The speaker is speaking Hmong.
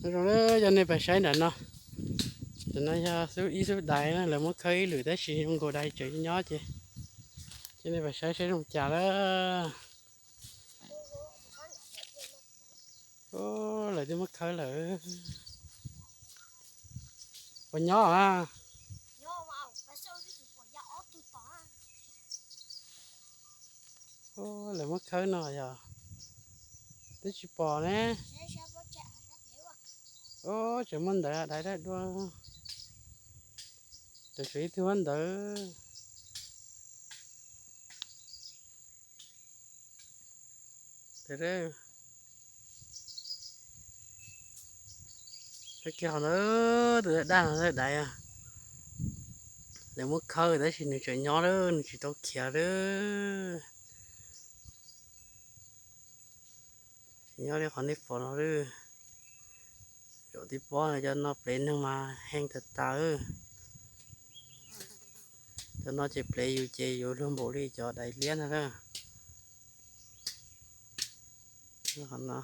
Zoo, coj nej pais saib nram no. Tam no yog xub ib xub dais na, lawv muab khawb ib lwm tab sis zoo nkaus dais tseem nyob ces, coj nej pais saib saib zoo cas lawm. Lawv twb muab khawb lawm. Puas nyob a? Lawv muab khawb no yog twb tsis pom ne. Tseem muaj ntawd, dais dawb dua. Tseem tshuav ib tug ntawd. Kiag hov ntawd, tus daj daj no dais. Lawv muab khawb tab sis nws tseem nyob lawm, nws tsis tau khiav lawm. Nyob li qhov nej pom no lawm. Zaum tib pob no cov no plev neeg mas heev tas tas. Cov no ces plev yus ces yuav luag npaum li cov dais liab no lawm. Qhov no